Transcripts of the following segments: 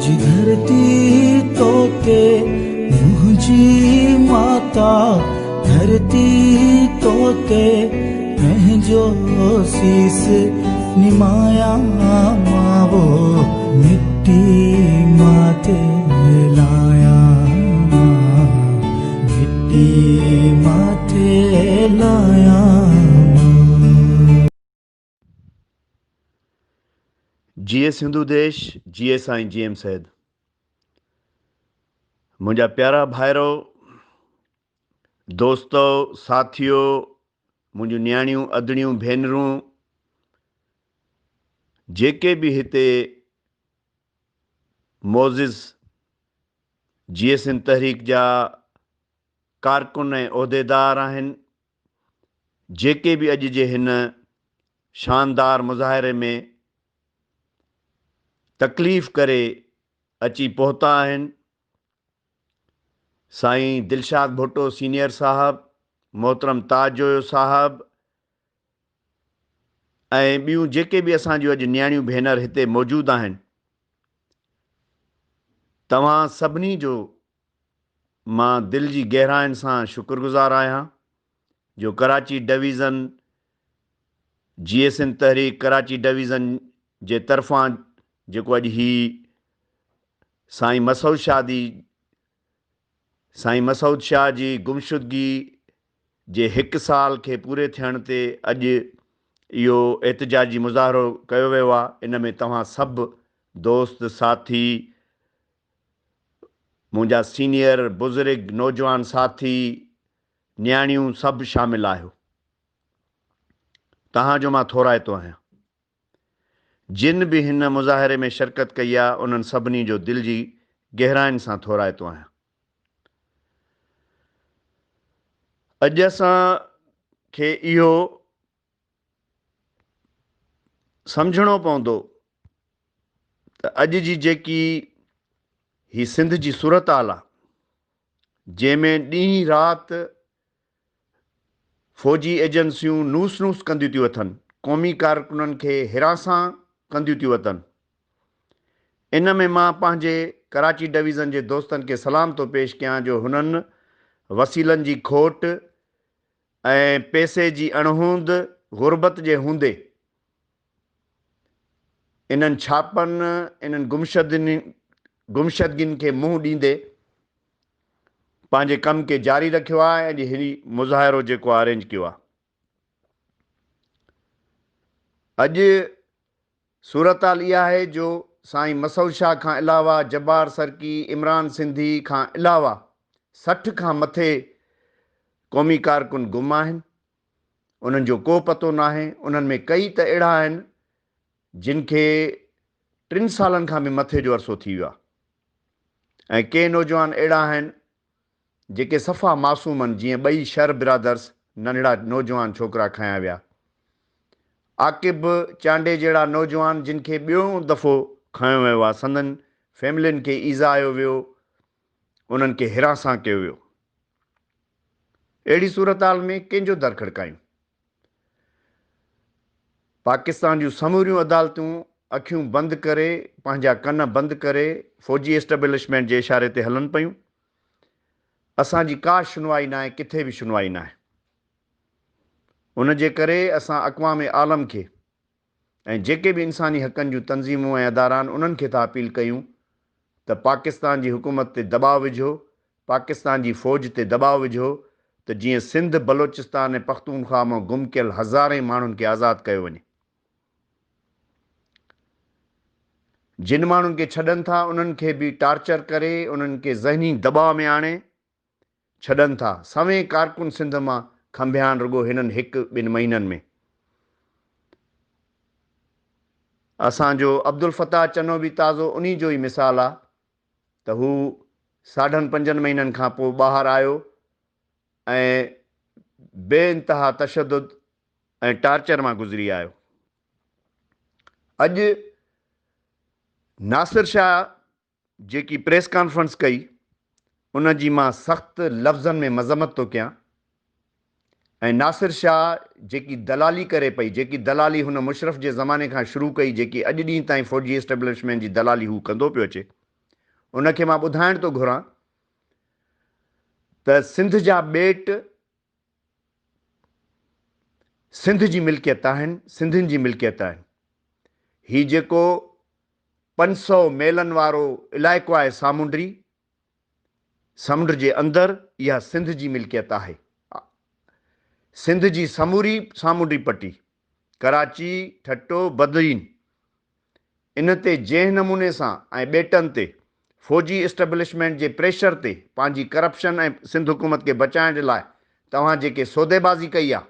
جي ڌرتي توتي منهنجي ماتا ڌرتي توتي پنهنجو سيس نمايان ماوو مٽي ماٿي لايان مٽي ماٿي لايان. جيئي سنڌو ديش جيئي سائين جي ايم سيد. منهنجا پيارا ڀائرو دوستو ساٿيو منهنجون نياڻيون ادڙيون ڀينرون جيڪي به هتي معزز جيئي سنڌ تحريڪ جا ڪارڪن ۽ عهديدار آهن جيڪي به اڄ جي هن شاندار مظاهري ۾ تڪليف ڪري اچي پهتا آهن. سائين دلشاد ڀٽو سينيئر صاحب، محترم تاج جويو صاحب ۽ ٻيون جيڪي به اسان جون اڄ نياڻيون ڀينر هتي موجود آهن، توهان سڀني جو مان دل جي گهراين سان شڪرگذار آهيان جو ڪراچي ڊويزن جيئي سنڌ تحريڪ ڪراچي ڊويزن جي طرفان جيڪو اڄ هي سائين مسعود شاهه جي سائين مسعود شاهه جي گمشدگي جي هڪ سال کي پوري ٿيڻ تي اڄ اهو احتجاجي مظاهرو ڪيو ويو آهي ان ۾ توهان سڀ دوست ساٿي منهنجا سينيئر، بزرگ، نوجوان ساٿي، نياڻيون سڀ شامل آهيو. توهان جو مان ٿورائتو آهيان. جن به هن مظاهري ۾ شرڪت ڪئي آهي انهن سڀني جو دل جي گهراين سان ٿورائتو آهيان. اڄ اسان کي اهو سمجهڻو پوندو ته اڄ جي جيڪي هي سنڌ جي صورتحال آ جنهن ۾ ڏينهن رات فوجي ايجنسيون نوس نوس ڪنديون ٿيون وتن، قومي ڪارڪنن کي هراسان ڪنديون ٿيون وتن، ان ۾ مان پنهنجي ڪراچي ڊويزن جي دوستن کي سلام ٿو پيش ڪيان جو هنن وسيلن جي کوٽ ۽ پئسي جي اڻهوند، غربت جي هوندي انهن ڇاپن، انهن گمشدگين کي منهن ڏيندي پنهنجي ڪم کي جاري رکيو آهي ۽ اڄ هي مظاهرو جيڪو آهي ارينج ڪيو آهي. اڄ صورتحال اها آهي جو سائين مسعود شاهه کان علاوه جبار سرڪي، عمران سنڌي کان علاوه 60 کان مٿي قومي ڪارڪن گم آهن، انهن جو ڪو پتو ناهي، انهن ۾ ڪئي ته اهڙا آهن جن کي ٽن سالن کان به مٿي جو عرصو ٿي ويو آهي ۽ ڪي نوجوان اهڙا آهن جيڪي صفا معصوم ان جيئن ٻئي شر برادرس ننڍڙا نوجوان ڇوڪرا کنيا ويا. عاقب چانڊيي جهڙا نوجوان جن کي ٻيون دفعو کنيو ويو آ سندن فيملين کي ايذايو ويو انهن کي هراسان ڪيو ويو. اهڙي صورتحال ۾ ڪنهن جو در کڙڪايون؟ پاڪستان جون سموريون عدالتون اکيون بند ڪري پنهنجا ڪن بند ڪري فوجي اسٽبلشمينٽ جي اشاري تي هلن پيون. اسان جي ڪا شنوائي ناهي ڪٿي به شنوائي ناهي. ان جي ڪري اسان اقوام عالم کي ۽ جيڪي به انساني حقن جون تنظيمون ۽ ادارا آهن انهن کي ٿا اپيل ڪيون ته پاڪستان جي حڪومت تي دٻاء وجهو پاڪستان جي فوج تي دٻاء وجهو ته جيئن سنڌ، بلوچستان ۽ پختونخواهه مان گم ڪيل هزارين ماڻهن کي آزاد ڪيو وڃي. جن ماڻهن کي ڇڏن ٿا انهن کي به ٽارچر ڪري انهن کي ذهني دٻاء ۾ آڻي ڇڏن ٿا. سوين ڪارڪن سنڌ مان کنڀيا آهن رڳو هنن هڪ ٻن مهينن ۾. اسان جو عبدالفتاح چنو به تازو انهي جو ئي مثال آ. ته هو ساڍن پنجن مهينن کان پوء ٻاهر آيو ۽ بي انتها تشدد ۽ ٽارچر مان گذري آيو. اڄ ناصر شاهه جيڪي پريس ڪانفرنس ڪئي ان جي مان سخت لفظن ۾ مذمت ٿو ڪيان. ۽ ناصر شاهه جيڪي دلالي ڪري پئي، جيڪي دلالي هن مشرف جي زماني کان شروع ڪئي، جيڪي اڄ ڏينهن تائين فوجي اسٽيبلشمينٽ جي دلالي هو ڪندو پيو اچي، ان کي مان ٻڌائڻ ٿو گهران ته سنڌ جا ٻيٽ سنڌ جي ملڪيت آهن، سنڌين جي ملڪيت آهن. هي جيڪو 500 ميلن وارو علائقو آهي سامونڊي، سمنڊ جي اندر اها سنڌ جي ملڪيت آهي. سنڌ جي سموري سامونڊي پٽي، ڪراچي، ٺٽو، بدين، ان تي جنهن نموني سان ۽ ٻيٽن تي فوجي اسٽيبلشمينٽ جي پريشر تي پنهنجي ڪرپشن ۽ سنڌ حڪومت کي بچائڻ جي لاء توهان جيڪي سوديبازي ڪئي آهي،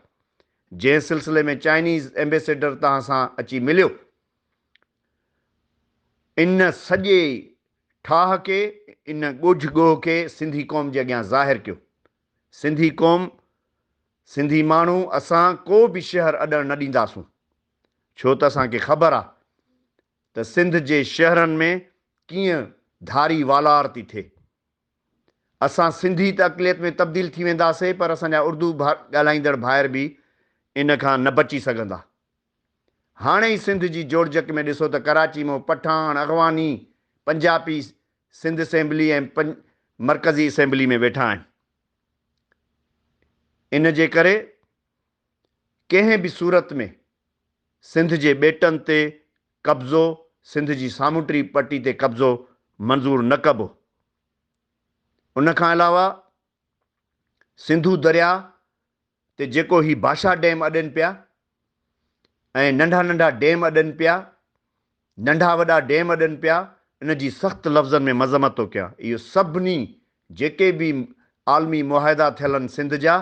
جنهن سلسلي ۾ چائنيز ايمبيسيڊر توهان سان اچي مليو، ان سڄي ٺاهه کي، ان ڳجهه ڳوهه کي سنڌي قوم جي اڳيان ظاهر ڪيو. سنڌي قوم، سنڌي ماڻهو اسان ڪو به شهر اڏڻ نه ڏينداسون. ڇو ته اسان کي خبر آ ته سنڌ جي شهرن ۾ ڪيئن ڌاري والار ٿي ٿئي. اسان سنڌي ته اقليت ۾ تبديل ٿي وينداسي پر اسان جا اردو ڳالهائيندڙ ڀائر به ان کان نه بچي سگهندا. هاڻي ئي سنڌ جي جوڙجڪ ۾ ڏسو ته ڪراچي مان پٺاڻ، اغواني، پنجاپي سنڌ اسيمبلي ۽ مرڪزي اسيمبلي ۾ ويٺا آهن. ان جي ڪري ڪنهن به صورت ۾ سنڌ جي ٻيٽن تي قبضو، سنڌ جي سامونڊي پٽي تي قبضو منظور نه ڪبو. ان کان علاوه سنڌو درياء تي جيڪو هي ڀاشا ڊيم اڏين پيا ۽ ننڍا ننڍا ڊيم اڏين پيا، ننڍا وڏا ڊيم اڏين پيا، ان جي سخت لفظن ۾ مذمت ٿو ڪيان. اهو سڀني جيڪي به عالمي معاهدا ٿيل آهن سنڌ جا،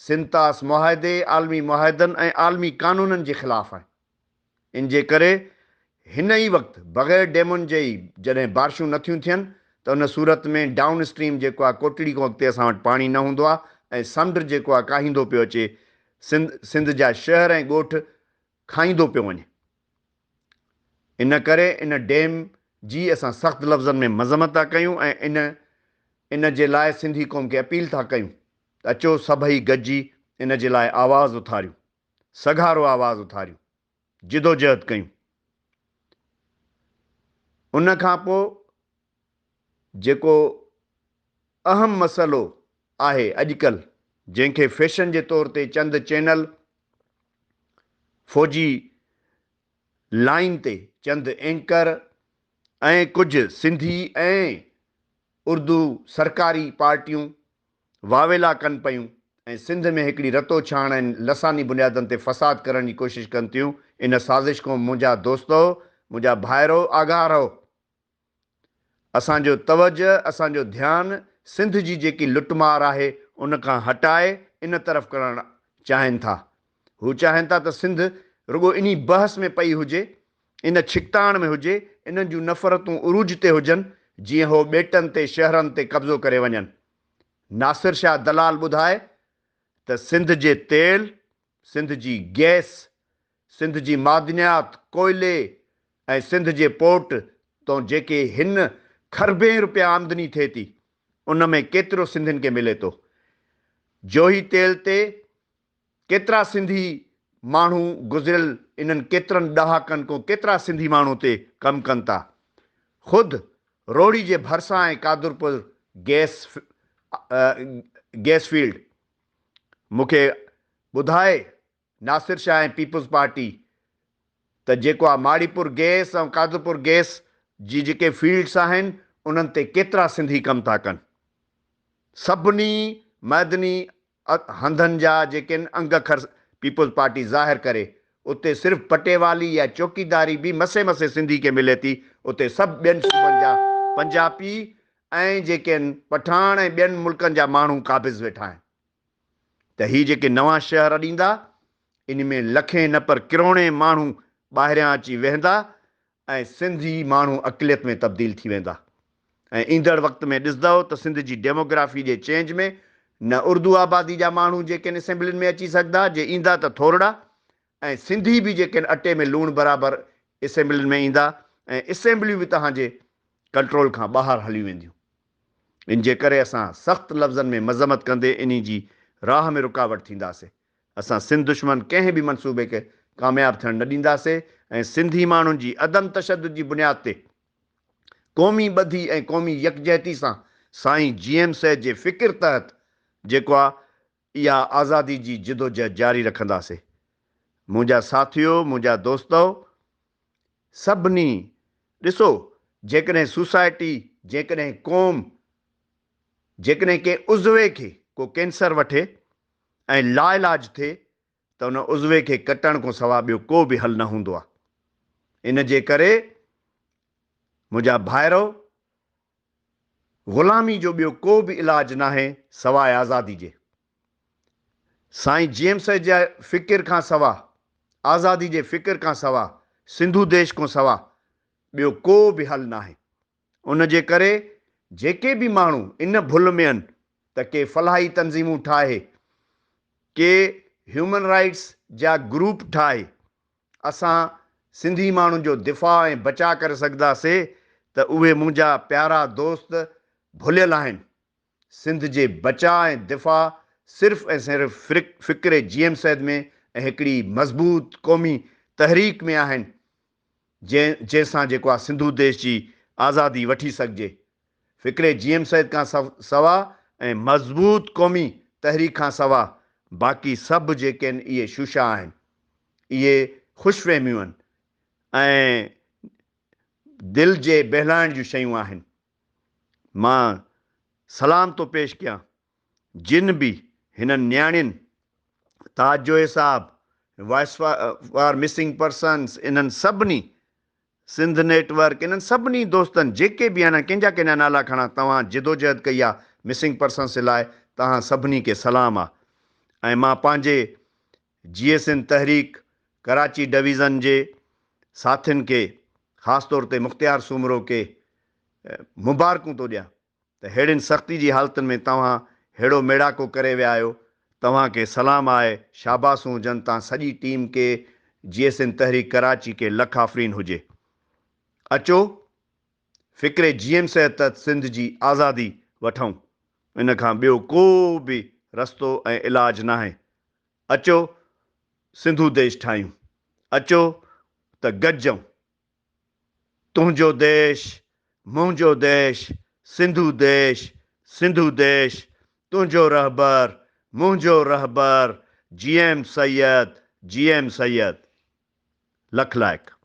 سنڌ طاس معاهدي، عالمي معاهدن ۽ عالمي قانونن جي خلاف آهن. ان جي ڪري هن ئي وقت بغير ڊيمن جي ئي جڏهن بارشون نه ٿيون ٿين ته ان صورت ۾ ڊائون اسٽريم جيڪو آهي ڪوٽڙي کان اڳتي اسان وٽ پاڻي نه هوندو آهي ۽ سمنڊ جيڪو آهي ڪاهيندو پيو اچي سنڌ سنڌ جا شهر ۽ ڳوٺ کائيندو پيو وڃي ان ڪري ان ڊيم جي اسان سخت لفظن ۾ مذمت ٿا ڪيون ۽ ان ان جي لاء سنڌي قوم کي اپيل ٿا ڪيون ته اچو سڀئي گڏجي ان جي لاء آواز اٿاريون. سگهارو آواز اٿاريون، جدوجهد ڪيون. ان کان پوء جيڪو اهم مسئلو آهي اڄڪلهه جنهن کي فيشن جي طور تي چند چينل فوجي لائين تي چند اينڪر ۽ ڪجهه سنڌي ۽ اردو سرڪاري پارٽيون واويلا ڪن پيون ۽ سنڌ ۾ هڪڙي رتوڇاڻ ۽ لساني بنيادن تي فساد ڪرڻ جي ڪوشش ڪن ٿيون، ان سازش کان منهنجا دوستؤ، منهنجا ڀائرؤ آگاهه رهو. اسان جو توجه، اسان جو ڌيان سنڌ جي جيڪي لٽمار آهي ان کان هٽائي ان طرف ڪرڻ چاهين ٿا. هو چاهين ٿا ته سنڌ رڳو انهي بحث ۾ پئي هجي، ان ڇڪتاڻ ۾ هجي، انهن جون نفرتون عروج تي هجن، جيئن هو ٻيٽن تي، شهرن تي قبضو ڪري وڃن. ناصر شاهه دلال ٻڌائي ته سنڌ جي تيل، سنڌ جي گئس، سنڌ جي معدنيات، ڪوئلي ۽ سنڌ جي پورٽ تون جيڪي هن کربين روپيا آمدني ٿئي ٿي ان ۾ ڪيترو سنڌين کي ملي ٿو؟ جوهي تيل تي ڪيترا سنڌي ماڻهو گذريل انهن ڪيترن ڏهاڪن کان ڪيترا سنڌي ماڻهو اتي ڪم ڪن ٿا. خود روهڙي جي ڀرسان ۽ قادرپور گئس گئس فيلڊ مون کي ٻڌائي ناصر شاهه ۽ پيپلز پارٽي ته جيڪو آ ماڙيپور گئس ۽ قادرپور گئس جي جيڪي فيلڊس آهن انهن تي ڪيترا سنڌي ڪم ٿا ڪن. سڀني معدني هنڌن جا جيڪي انگ اکر پيپلز پارٽي ظاهر ڪري، اتي صرف پٽيوالي يا چوڪيداري به مسي مسي سنڌي کي ملي ٿي، اتي سڀ ٻين صوبن جا پنجاپي ۽ جيڪي پٺاڻ ۽ ٻين ملڪن جا ماڻهو قابض ويٺا آهن ته هي جيڪي نوان شهر اڏيندا ان ۾ لکين نه پر ڪروڙين ماڻهو ٻاهريان اچي ويهندا ۽ سنڌي ماڻهو اقليت ۾ تبديل ٿي ويندا ۽ ايندڙ وقت ۾ ڏسندؤ ته سنڌ جي ڊيموگرافي جي چينج ۾ نه اردو آبادي جا ماڻهو جيڪي اسيمبلين ۾ اچي سگهندا جي ايندا ته ٿورڙا ۽ سنڌي به جيڪي اٽي ۾ لوڻ برابر اسيمبلين ۾ ايندا ۽ اسيمبليون به توهان جي ڪنٽرول کان ٻاهر هليون وينديون ان جي ڪري اسان سخت لفظن ۾ مذمت ڪندي انهي جي راهه ۾ رڪاوٽ ٿينداسي. اسان سنڌ دشمن ڪنهن به منصوبي کي ڪامياب ٿيڻ نه ڏينداسي ۽ سنڌي ماڻهن جي عدم تشدد جي بنياد تي قومي ٻڌي ۽ قومي يڪجهتي سان سائين جي ايم سيد جي فڪر تحت جيڪو آ اها آزادي جي جدوجهد جاري رکنداسي. منهنجا ساٿيو، منهنجا دوستؤ! سڀني ڏسو جيڪڏهن سوسائٽي، جيڪڏهن قوم، جيڪڏهن ڪنهن عضوي کي ڪو ڪينسر وٺي ۽ لاعلاج ٿئي ته ان عضوي کي ڪٽڻ کان سوا ٻيو ڪو به حل نه هوندو آهي. ان جي ڪري منهنجا ڀائرؤ! غلامي جو ٻيو ڪو به علاج ناهي سواء آزادي جي. سائين جي ايم سيد جي فڪر کان سوا، آزادي جي فڪر کان سوا، سنڌو ديش کان سوا ٻيو ڪو به حل ناهي. ان جي ڪري جيڪي به ماڻهو ان ڀل ۾ ان ته ڪي فلاحي تنظيمون ٺاهي، ڪي هيومن رائيٽس جا گروپ ٺاهي اسان سنڌي ماڻهن جو دفاع ۽ بچاء ڪري سگهنداسي ته اهي منهنجا پيارا دوست ڀليل آهن. سنڌ جي بچاء ۽ دفاع صرف ۽ صرف فڪر جي ايم سيد ۾ ۽ هڪڙي مضبوط قومي تحريڪ ۾ آهن جنهن سان جيڪو آهي سنڌو ديش جي آزادي وٺي سگهجي. فڪر جي ايم سيد کان سوا ۽ مضبوط قومي تحريڪ کان سوا باقي سڀ جيڪي آهن اهي شوشا آهن. اهي خوش فهميون آهن ۽ دل جي بهلائڻ جون شيون آهن. مان سلام ٿو پيش ڪيان جن به هنن نياڻين تاج جويي صاحب، وائس فار مسنگ پرسنز انهن سڀني سنڌ نيٽ ورڪ انهن سڀني دوستن جيڪي به آهن ڪنهن جا ڪنهن جا نالا کڻان توهان جدوجهد ڪئي آ مسنگ پرسنس جي لاء توهان سڀني کي سلام آ ۽ مان پنهنجي جيئي سنڌ تحريڪ ڪراچي ڊويزن جي ساٿين کي خاص طور تي مختيار سومرو کي مبارڪون ٿو ڏيان ته ههڙين سختي جي حالتن ۾ توهان ههڙو ميڙاڪو ڪري ويا آهيو، توهان کي سلام آهي، شاباسون هجن تان سڄي ٽيم کي، جيئي سنڌ تحريڪ ڪراچي کي لک آفرين هجي. اچو فڪر جي ايم سيد تحت سنڌ جي آزادي وٺون، ان کان ٻيو ڪو به رستو ۽ علاج ناهي. اچو سنڌو ديش ٺاهيون، اچو ته گڏجون. تنهنجو ديش، منهنجو ديش، سنڌو ديش، سنڌو ديش، تنهنجو رهبر، منهنجو رهبر، جي ايم سيد، جي ايم سيد. لک لائق.